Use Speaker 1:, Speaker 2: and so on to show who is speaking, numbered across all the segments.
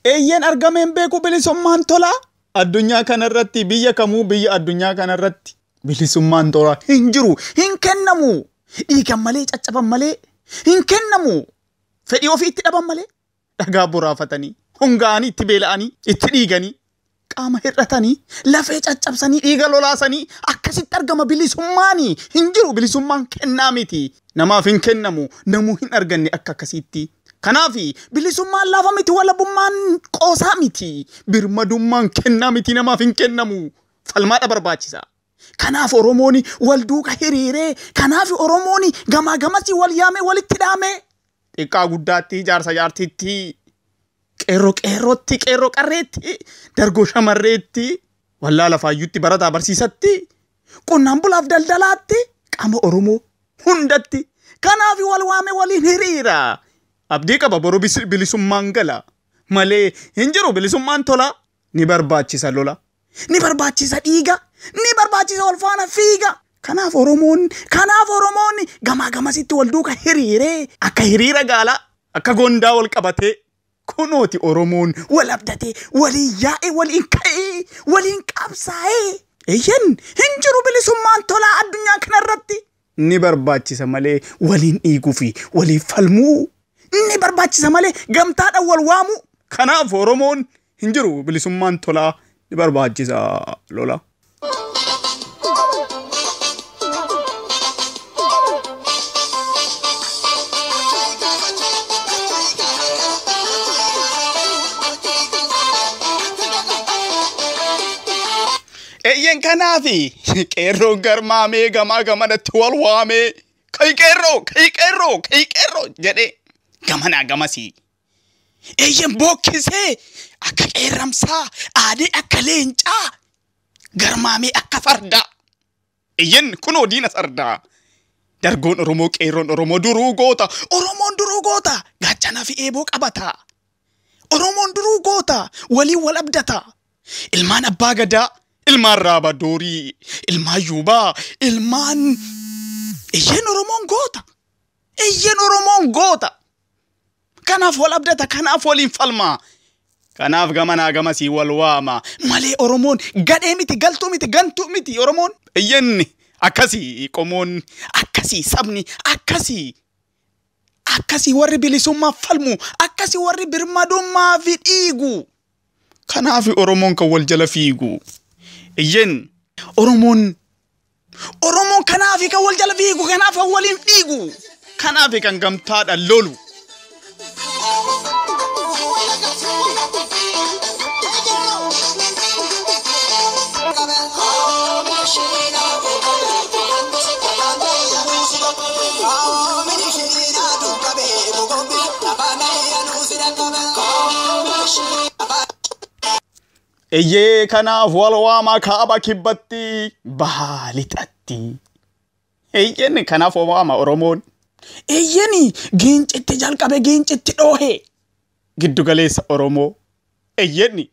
Speaker 1: Eeyyeen argameen beeku bilisummaan tolaa. Addunyaa kanarratti biyya kamuu biyya addunyaa kanarratti bilisummaan tolaa hin jiru, hin kennamu. Dhiigan malee caccaban malee hin kennamu. Fedhii ofii itti dhaban malee dhagaa boraafatanii, hongaa'anii, itti beela'anii, itti dhiiganii, qaama hir'atanii, lafee caccabsanii, dhiiga lolaasanii akkasitti argama bilisummaanii. Hin jiru, bilisummaan kennaa miti. Namaaf hin kennamu, namuu hin arganne akka akkasiitti. Kanaaf bilisummaan laafa miti, walabummaan qoosaa miti, birmadummaan kennaa miti, namaaf hin kennamu. Falmaadha barbaachisa. Kanaaf Oromoon wal duuka hiriiree, kanaaf Oromoon gamaa gamasii wal yaamee walitti dhaamee, xiqqaa guddaatti, jaarsa jaartitti, qeerroo qeerrootti, qeerroo qarreetti, dargoo shamarreetti, wallaala faayyutti, barataa barsiisatti, qonnaan bulaaf daldalaatti, qaama Oromoo hundatti. Kanaaf wal waamee waliin hiriira. Abdii qaba boru bilisummaan gala. Malee hin jiru bilisummaan tola. Ni barbaachisa lola. Ni barbaachisa dhiiga. Ni barbaachisa wal faana fiiga. Kanaaf Oromoon gamaa gamasitti wal duuka hiriiree akka hiriira gaalaa akka gondaa wal qabatee kunooti Oromoon wal abdatee waliin yaa'ee waliin ka'ee waliin qabsaa'ee. Eeyyen hin jiru bilisummaan tolaa addunyaa kanarratti. Ni barbaachisa malee waliin dhiiguu fi waliin falmuu. Ni barbaachisa malee gamtaadhaan wal waamuu. Kanaaf Oromoon hin jiru bilisummaan tolaa, ni barbaachisa lola. Eeyyen kanaafi qeerroon garmaamee gamaa gamanatti wal waamee ka'i qeerroo, ka'i qeerroo, ka'i qeerroo jedhee gamanaa gamasii. Eeyyen bookkisee akka qeerramsaa, aadee akka leencaa, garmaamee akka fardaa. Eeyyen kunoo diina sardaa. Dargoon Oromoo, qeerroon Oromoo duruu goota. Oromoon duruu goota. Gaachanaa fi eeboo qabata. Oromoon duruu goota. Waliin wal abdata. Ilmaan abbaa gadaa, ilmaan raaba doorii, ilmaan yuubaa, ilmaan. Eeyyen Oromoon goota. Eeyyen Oromoon goota. Kanaaf wal abdata, kanaaf waliin falma. Kanaaf gamanaa gamasii wal waama. Malee Oromoon gadhee miti, galtuu miti, gantuu miti Oromoon. Eeyyen akkasii qomoon, akkasii sabni, akkasii. Akkasii warri bilisummaa falmu, akkasii warri birmadummaa fi dhiigu. Kanaaf Oromoon kan wal jala fiigu. Eeyyen Oromoon kanaaf kan wal jala fiigu, kanaaf kan waliin dhiigu, kanaaf kan gamtaadhaan lolu. Eeyyee kanaaf wal waamaa kaaba kibbatti bahaa lixatti. Eeyyeen kanaaf wal waama Oromoon. Eeyyeen giincitti jalqabe giincitti dhoohe. Giddu galeessa Oromoo. Eeyyeen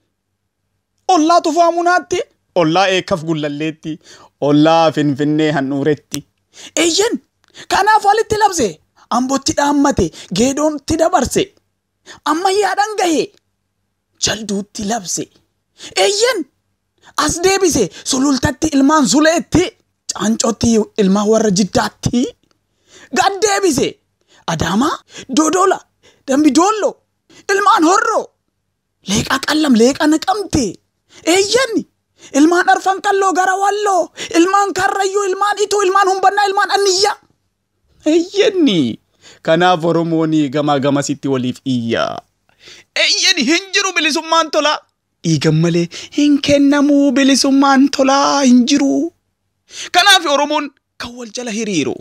Speaker 1: ollaa Tufaa Munaatti, ollaa Eekkaf Gullalleetti, ollaa Finfinnee Handhuuretti. Eeyyeen kanaaf walitti labse, Ambootti dhaammate, Geedootti dabarse, Ammayyaadhaan gahe, Jalduutti labse. Eeyyen as deebise sulultatti ilmaan Zuleetti, Caancootti ilmaan warra Jiddaatti gad deebise. Adaamaa, Dodola, Dambidoollo, ilmaan Horroo, Leeqaa Qallam, Leeqaa Naqamte. Eeyyen ilmaan Arfan Qalloo gara Walloo, ilmaan Karrayyuu, ilmaan Ituu, ilmaan Humbannaa, ilmaan Anniyyaa. Eeyyen kanaaf Oromoon gamaa gamasitti waliif iyya. Eeyyen hin jiru bilisummaan tolaa. Dhiigan malee hin kennamuu bilisummaan tolaa hin jiru. Kanaaf Oromoon kan wal jala hiriiru.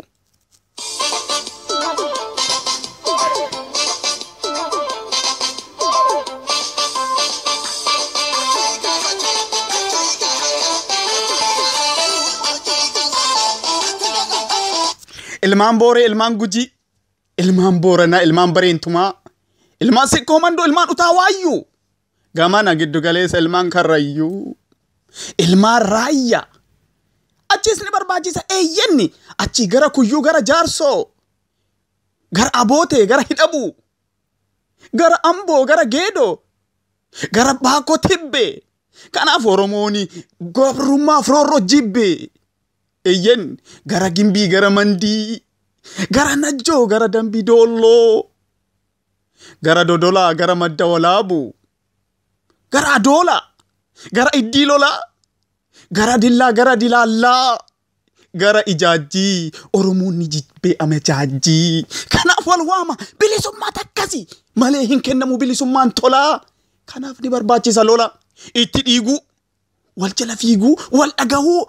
Speaker 1: Ilmaan Booree, ilmaan Gujii, ilmaan Booranaa, ilmaan Bareentumaa, ilmaan Sikkoo Mandoo, ilmaan Utaa Waayyuu. Gamana giddu galeessa ilmaan Karrayyuu, ilmaan Raayyaa. Achis ni barbaachisa eeyyenni achii gara Kuyyuu, gara Jaarsoo, gara Abootee, gara Hidhabuu, gara Amboo, gara Geedoo. Gara Baakoo Tibbee. Kanaaf Oromoon gabrummaa roorroo jibbe. Eeyyen gara Gimbii, gara Mandii, gara Najjoo, gara Dambii Doolloo, gara Dodolaa, gara Madda Walaabuu, gara Adoolaa, gara Iddii Lolaa, gara Dillaa, gara Dilaallaa, gara Ijaajjii. Oromoon ni jibbee amajaajjii. Kanaaf wal waama, bilisummaa takkasi malee hin kennamu bilisummaan tolaa. Kanaaf ni barbaachisa lola. Itti dhiiguu, wal jala fiiguu, wal dhagahuu,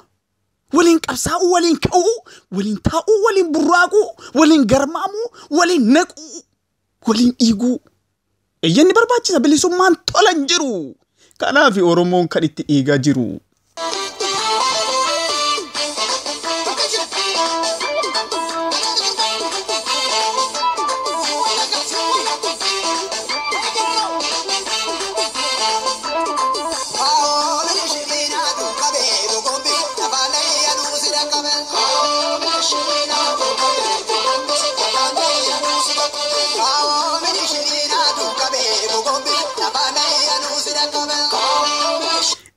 Speaker 1: waliin qabsaa'uu, waliin ka'uu, waliin taa'uu, waliin burraaquu, waliin garmaamuu, waliin naquu, waliin dhiiguu. Eeyyan ni barbaachisa, bilisummaan tola hin jiru. Kanaaf Oromoon kan itti dhiigaa jiru.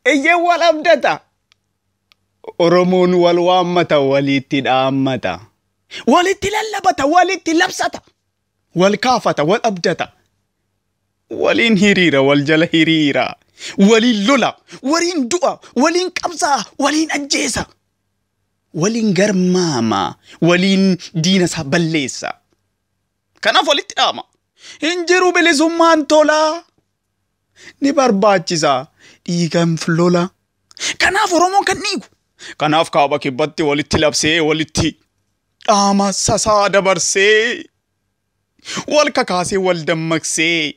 Speaker 1: Eeyyee wal abdata. Oromoon wal waammata, walitti dhaammata. Walitti lallabata, walitti labsata. Wal kaafata, wal abdata. Waliin hiriira, wal jala hiriira. Waliin lola, waliin du'a, waliin qabsaa, waliin ajjeesa. Waliin garmaama, waliin diina isaa balleessa. Kanaaf walitti dhaama. Hin jiru bilisummaan tolaa. Ni barbaachisa. Dhiigan lola. Kanaaf Oromoon kan dhiigu. Kanaaf kaaba kibbatti walitti labsee, walitti dhaama sasaa dabarsee, wal kakaasee, wal dammaqsee,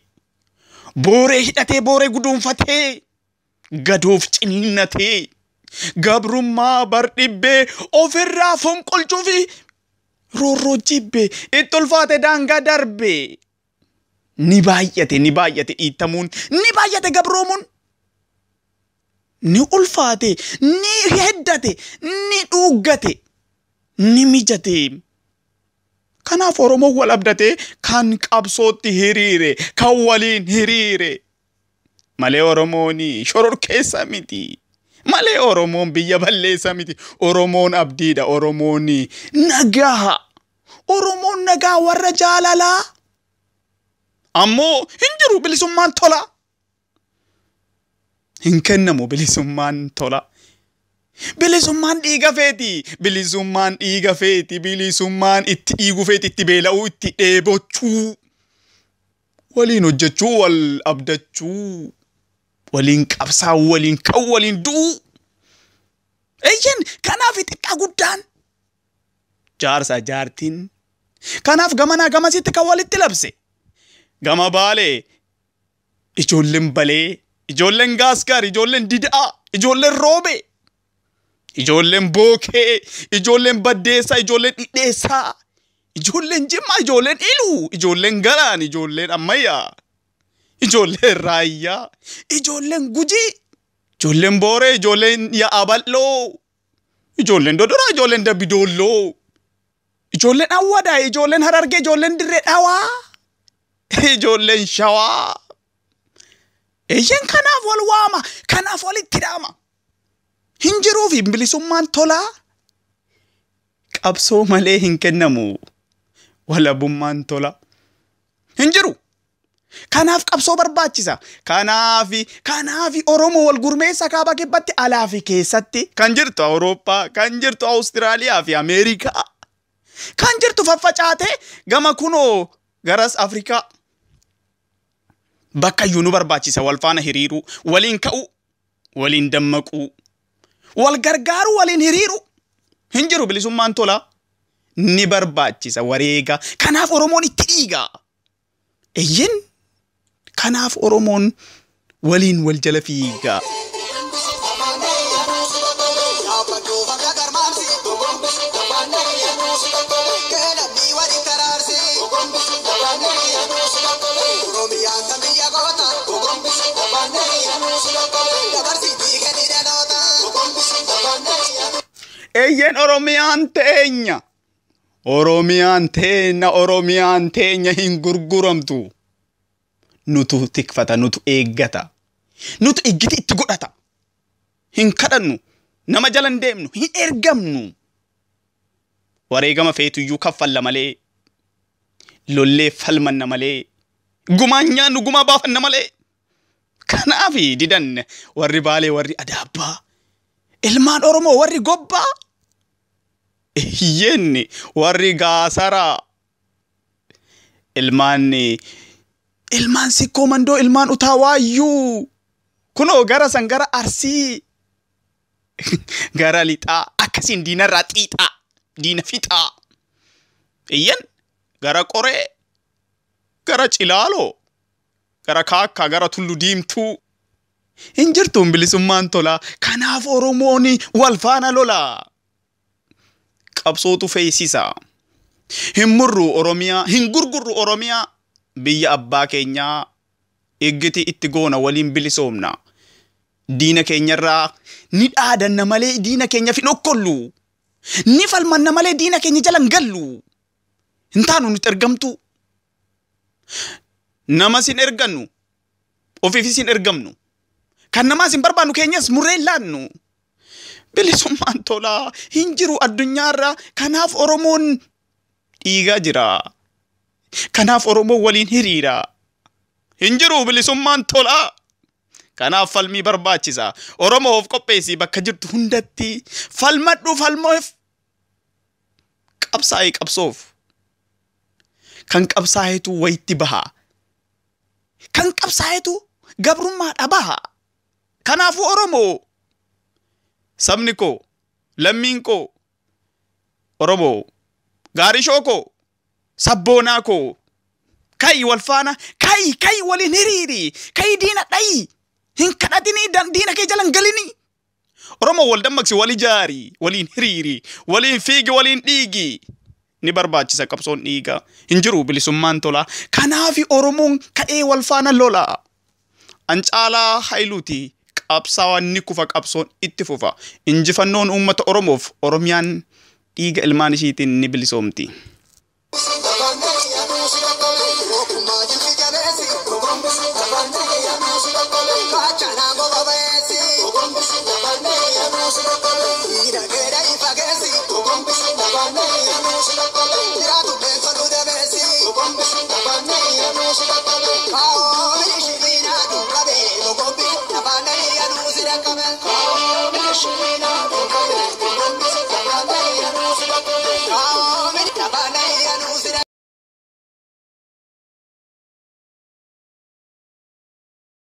Speaker 1: booree hidhatee, booree guduunfatee, gadoof ciniinnatee, gabrummaa bar dhibbee ofirraa fonqolchuu fi roorroo jibbee itti ulfaate daangaa darbee. Ni baay'ate, ni baay'ate dhiittamuun, ni baay'ate gabroomuun. Ni ulfaate, ni heddate, ni dhuuggate, ni mijate. Kanaaf Oromoon wal abdatee kan qabsootti hiriire, kan waliin hiriire. Malee Oromoon shororkeessa miti. Malee Oromoon biyya balleessa miti. Oromoon abdiidha. Oromoon nagaa. Oromoon nagaa warra jaalalaa. Ammoo hin jiru bilisummaan tola. Hin kennamu bilisummaan tola. Bilisummaan dhiiga feeti. Bilisummaan dhiiga feeti. Bilisummaan itti dhiigu feeti. Itti beela'uu, itti dheebochuu. Waliin hojjechuu, wal abdachuu. Waliin qabsaa'uu, waliin ka'uu, waliin du'uu. Eeyyen kanaaf xiqqaa guddaan. Jaarsa jaartiin. Kanaaf gamanaa gamasitti kan walitti labse. Gama Baalee, ijoolleen Balee, ijoolleen Gaaskaar, ijoolleen Dida'aa, ijoolleen Roobee, ijoolleen Bookee, ijoolleen Baddeessaa, ijoolleen Dhidheessaa, ijoolleen Jimmaa, ijoolleen Iluu, ijoolleen Galaan, ijoolleen Ammayyaa, ijoolleen Raayyaa, ijoolleen Gujii, ijoolleen Booree, ijoolleen Yaa'aa Bal'oo, ijoolleen Dodoraa, ijoolleen Dabbidoolloo, ijoolleen Awwadaa, ijoolleen Harargee, ijoolleen Dirree Dhawaa, ijoolleen Shawaa. Eeyyen kanaaf wal waama, kanaaf walitti dhaama. Hin jiruufi bilisummaan tolaa. Qabsoo malee hin kennamu. Walabummaan tola. Hin jiru. Kanaaf qabsoo barbaachisa. Kanaaf Oromoo wal gurmeessa kaaba kibbatti alaa fi keessatti kan jirtu Awurooppaa, kan jirtu Awustiraaliyaa fi Ameerikaa, kan jirtu faffacaatee gama kunoo garas Afrikaa. Bakka iyyuu nu barbaachisa wal faana hiriiruu, waliin ka'uu, waliin dammaquu, wal gargaaruu, waliin hiriiruu. Hin jiru bilisummaan tola. Ni barbaachisa wareega. Kanaaf Oromoon itti dhiiga. Eeyyen kanaaf Oromoon waliin wal jala fiiga. Eeyyen Oromiyaan teenya. Oromiyaan teenya, Oromiyaan teenya hin gurguramtu. Nutu tikfata, nutu eeggata. Nutu iggiti itti godhata. Hin kadhannu. Nama jala hin deemnu. Hin ergamnu. Wareegama feetuyyuu kaffalla malee. Lollee falmanna malee. Gumaan nyaannu gumaa baafanna malee. Kanaaf didan warri Baalee warri Adaabbaa. Ilmaan Oromoo warri Gobbaa. Hiyyeenni warri Gaasaraa. Ilmaan Sikkoo Mandoo ilmaan Utaawaayyu. Kunoo gara san gara Arsii. Gara lixaa akkasiin diinarraa xiixaa. Diina fixaa. Iyyan gara Qoree. Gara Cilaaloo. Gara Kaakkaa gara Tullu Diimtuu. Hin jirtuun bilisummaan tolaa. Kanaaf Oromoon wal faana lola. Qabsootu feesisa. Hin murru Oromiyaa, hin gurgurru Oromiyaa. Biyya abbaa keenyaa iggiti itti goona waliin bilisoomna. Diina keenyarraa ni dhaadanna malee diina keenyaaf hin okkollu. Ni falmanna malee diina keenya jala hin gallu. Hin taanu nuti ergamtuu. Namas hin ergannu. Ofiifis hin ergamnu. Kan namaas hin barbaannu keenyas murree hin laannu. Bilisummaan tolaa hin jiru addunyaarra. Kanaaf Oromoon dhiigaa jira. Kanaaf Oromoon waliin hiriira. Hin jiru bilisummaan tolaa. Kanaaf falmii barbaachisa. Oromoo of qopheessi bakka jirtu hundatti. Falmadhu falmoof. Qabsaa'ee qabsoof. Kan qabsaa'etu wayitti baha. Kan qabsaa'etu gabrummaadha baha. Kanaafuu Oromoo sabni koo lammiin koo Oromoo gaarishoo koo sabboonaa koo ka'i wal faana ka'i ka'i waliin hiriiri ka'i diina dha'i hin kadhatinii diina kee jala hin galinii. Oromoo wal dammaqsi wal ijaari waliin hiriiri waliin fiigi waliin dhiigi. Ni barbaachisa qabsoon dhiigaa hin jiru bilisummaan tola. Kanaafi Oromoon ka'ee wal faana lola. Ancaalaa Hayiluuti qabsaawaan ni kufa qabsoon itti fufa. Injifannoon uummata Oromoof Oromiyaan dhiiga ilmaan ishiitiin ni bilisoomti.